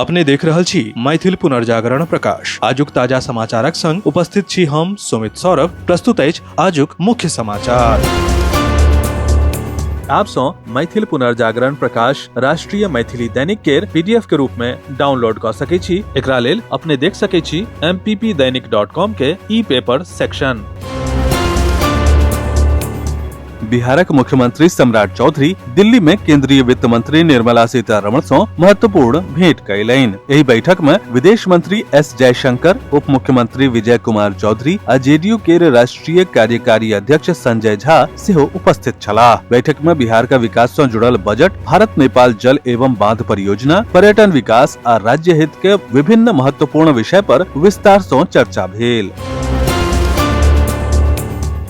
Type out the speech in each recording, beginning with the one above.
अपने देख रहल छी मैथिल पुनर्जागरण प्रकाश। आजुक ताजा समाचारक संग उपस्थित छी हम सुमित सौरभ। प्रस्तुत अछि आजुक मुख्य समाचार। आप सौ मैथिल पुनर्जागरण प्रकाश राष्ट्रीय मैथिली दैनिक केर पीडीएफ के रूप में डाउनलोड क सकै छी। एकरा लेल अपने देख सकै छी mppdainik.com के ई पेपर सेक्शन। बिहारक मुख्यमंत्री सम्राट चौधरी दिल्ली में केंद्रीय वित्त मंत्री निर्मला सीतारमण सं महत्वपूर्ण भेंट कयलनि। एहि बैठक में विदेश मंत्री एस जयशंकर, उप मुख्यमंत्री विजय कुमार चौधरी आ जेडीयू केर राष्ट्रीय कार्यकारी अध्यक्ष संजय झा सेहो उपस्थित छलाह। बैठक में बिहार का विकास सं जुड़ल बजट, भारत नेपाल जल एवं बांध परियोजना, पर्यटन विकास आ राज्य हित के विभिन्न महत्वपूर्ण विषय पर विस्तार सं चर्चा भेल।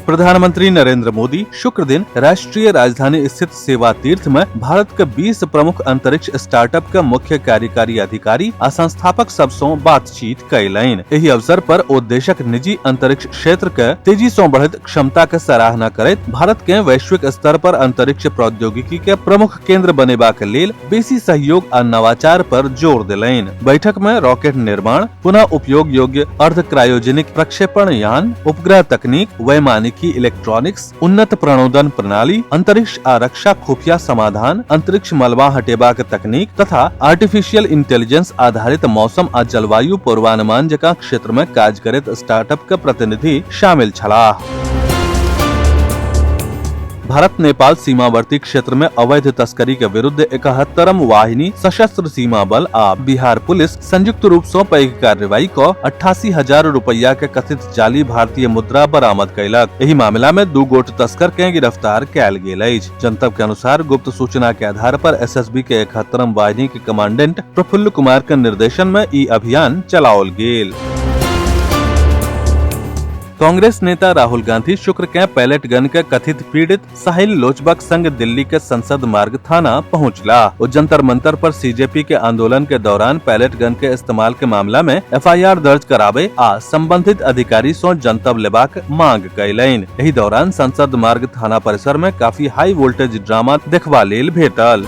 प्रधानमंत्री नरेंद्र मोदी शुक्र दिन राष्ट्रीय राजधानी स्थित सेवा तीर्थ में भारत के 20 प्रमुख अंतरिक्ष स्टार्टअप के मुख्य कार्यकारी अधिकारी आ संस्थापक सब सं बातचीत कयलनि। एहि अवसर पर ओ देशक निजी अंतरिक्ष क्षेत्र के तेजी सं बढ़ैत क्षमता के सराहना करैत भारत के वैश्विक स्तर पर अंतरिक्ष प्रौद्योगिकी के प्रमुख केंद्र बनेबाक लेल बेसी सहयोग आ नवाचार पर जोर देलनि। बैठक में रॉकेट निर्माण, पुनः उपयोग योग्य अर्ध क्रायोजेनिक प्रक्षेपण यान, उपग्रह तकनीक, वैमानिकी इलेक्ट्रॉनिक्स, उन्नत प्रणोदन प्रणाली, अंतरिक्ष आ रक्षा खुफिया समाधान, अंतरिक्ष मलबा हटेबाक तकनीक तथा आर्टिफिशियल इंटेलिजेंस आधारित मौसम आ जलवायु पूर्वानुमान जकाँ क्षेत्र में काज करैत स्टार्टअप के प्रतिनिधि शामिल छलाह। भारत नेपाल सीमावर्ती क्षेत्र में अवैध तस्करी के विरुद्ध 71म वाहिनी सशस्त्र सीमा बल आ बिहार पुलिस संयुक्त रूप सं पैघ कार्रवाई क 88,000 रुपया के कथित जाली भारतीय मुद्रा बरामद कयलक। एहि मामला में 2 गोट तस्कर के गिरफ्तार कयल गेल अछि। जनतब के अनुसार गुप्त सूचना के आधार पर एसएसबी के 71म वाहिनी के कमांडेंट प्रफुल्ल कुमार के निर्देशन में ई अभियान चलाओल गेल। कांग्रेस नेता राहुल गांधी शुक्र के पैलेट गन के कथित पीड़ित साहिल लोचबक संग दिल्ली के संसद मार्ग थाना पहुंचला। ओ जंतर मंतर पर सीजेपी के आंदोलन के दौरान पैलेट गन के इस्तेमाल के मामला में एफआईआर दर्ज कराबे आ संबंधित अधिकारी सं जनतब लेबाक मांग कयलनि। एहि दौरान संसद मार्ग थाना परिसर में काफी हाई वोल्टेज ड्रामा देखबा लेल भेटल।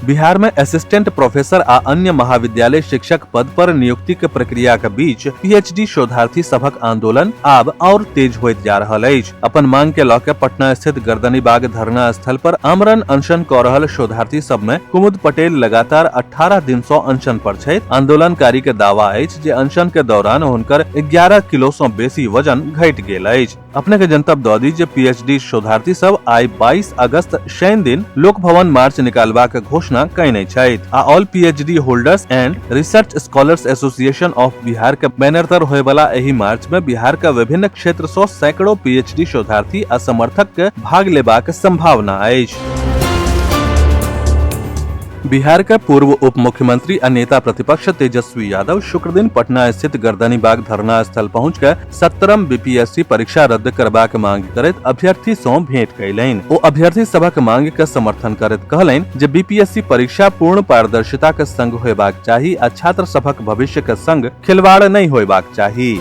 बिहार में असिस्टेंट प्रोफेसर आ अन्य महाविद्यालय शिक्षक पद पर नियुक्ति के प्रक्रिया के बीच पीएचडी शोधार्थी सभक आंदोलन आब और तेज होइत जा रहल अछि। अपन मांग के लऽ के पटना स्थित गर्दनीबाग धरना स्थल पर आमरण अनशन क रहल शोधार्थी सब में कुमुद पटेल लगातार 18 दिन सं अनशन पर छथि। आंदोलनकारी के दावा अछि जे अनशन के दौरान हुनकर 11 किलो सं बेसी वजन घटि गेल अछि। अपने के जनतब दऽ दी जे पीएचडी शोधार्थी सब आइ 22 अगस्त शनि दिन लोक भवन मार्च निकालबाक घोषणा कयने छथि आ all PhD holders and research scholars association of Bihar के बैनर तर होयवला एहि मार्च में बिहार के विभिन्न क्षेत्र सँ सैकड़ों पीएचडी शोधार्थी आ समर्थक के भाग लेबाक संभावना अछि। बिहार के पूर्व उप मुख्यमंत्री आ नेता प्रतिपक्ष तेजस्वी यादव शुक्रदिन पटना स्थित गर्दनीबाग धरना स्थल पहुंच के 17म बीपीएससी परीक्षा रद्द करबाक मांग करैत अभ्यर्थी सं भेंट कयलनि। ओ अभ्यर्थी सभक मांग के समर्थन करैत कहलनि जे बीपीएससी परीक्षा पूर्ण पारदर्शिता के संग होयबाक चाही आ छात्र सभक भविष्य के संग खिलवाड़ नहि होयबाक चाही।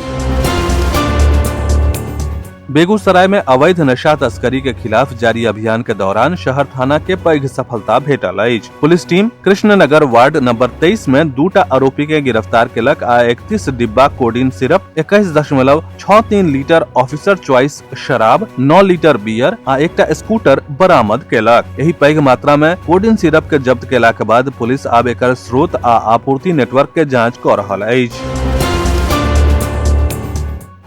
बेगूसराय में अवैध नशा तस्करी के खिलाफ जारी अभियान के दौरान शहर थाना के पैघ सफलता भेटल अछि। Police team Krishnanagar ward number 23 में 2टा आरोपी के गिरफ्तार केलक आ 31 डिब्बा coding syrup, 21.63 litre officer choice शराब, 9 लीटर बियर आ एकटा स्कूटर बरामद केलक। एहि पैघ मात्रा में कोडिन सिरप के जब्त केला के बाद पुलिस आब एकर स्रोत आ आपूर्ति नेटवर्क के जांच क रहल अछि।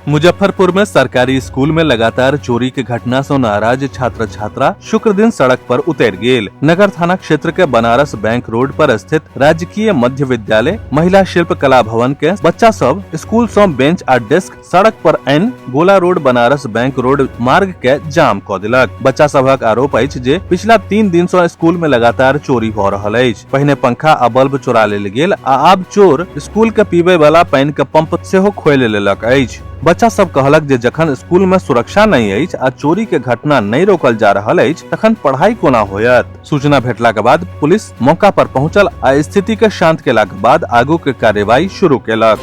मुजफ्फरपुर में सरकारी स्कूल में लगातार चोरी के घटना से नाराज छात्र छात्रा शुक्र दिन सड़क पर उतर गेल। नगर थाना क्षेत्र के बनारस बैंक रोड पर स्थित राजकीय मध्य विद्यालय महिला शिल्प कला भवन के बच्चा सब स्कूल से बेंच आ डेस्क सड़क पर आनि Gola road Banaras bank road मार्ग के जाम क देलक। बच्चा सभक आरोप अछि जे पिछला 3 दिन से स्कूल में लगातार चोरी भ रहल अछि। पहिने पंखा आ बल्ब चोरा लेल गेल आ आब चोर स्कूल के पीबे वाला पानि के पंप सेहो खोलि लेलक अछि। बच्चा सब कहलक जे जखन स्कूल में सुरक्षा नहीं अछि आ चोरी के घटना नहीं रोकल जा रहल अछि तखन पढ़ाई कोना होयत। सूचना भेटला के बाद पुलिस मौका पर पहुंचल आ स्थिति के शांत केला के बाद आगू के कार्रवाई शुरू केलक।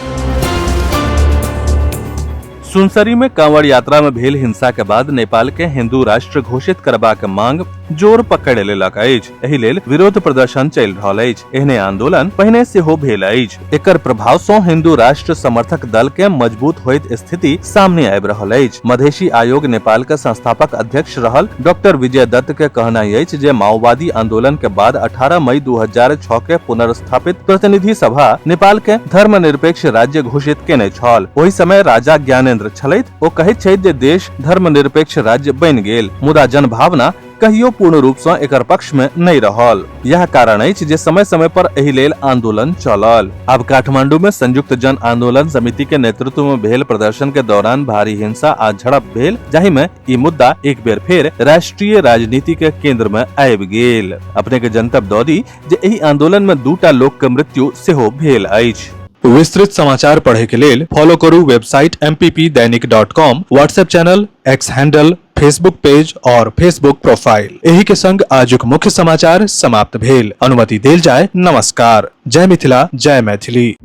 सुनसरी में कांवड़ यात्रा में भेल हिंसा के बाद नेपाल के हिंदू राष्ट्र घोषित करबाक मांग जोर पकड़ लेलक अछि। एहि लेल विरोध प्रदर्शन चलि रहल अछि। एहने आंदोलन पहिने सेहो भेल अछि। एकर प्रभाव सं हिंदू राष्ट्र समर्थक दल के मजबूत होइत स्थिति सामने आबि रहल अछि। मधेशी आयोग नेपाल के संस्थापक अध्यक्ष रहल डॉक्टर विजय दत्त के कहनाइ अछि जे माओवादी आंदोलन के बाद 18 मई 2006 के पुनर्स्थापित प्रतिनिधि सभा नेपाल के धर्मनिरपेक्ष राज्य घोषित केने छल। ओहि समय राजा ज्ञानेन्द्र छलथि। ओ कहैत छथि जे देश धर्मनिरपेक्ष राज्य बनि गेल, मुदा जनभावना कहियो पूर्ण रूप सँ एकर पक्ष में नहि रहल। यह कारण अछि जे समय समय पर एहि लेल आंदोलन चलल। आब काठमांडू में संयुक्त जन आंदोलन समिति के नेतृत्व में भेल प्रदर्शन के दौरान भारी हिंसा आ झड़प भेल, जाहि में ई मुद्दा एक बेर फेर राष्ट्रीय राजनीति के केंद्र में आबि गेल। अपने के जनतब दऽ दी जे एहि आंदोलन में दूटा लोक के मृत्यु सेहो भेल अछि। विस्तृत समाचार पढ़े के लेल फॉलो करू website mppdainik.com, WhatsApp channel, X handle, Facebook page और फेसबुक प्रोफाइल। एही के संग आजुक मुख्य समाचार समाप्त भेल। अनुमति देल जाय। नमस्कार। जय मिथिला, जय मैथिली।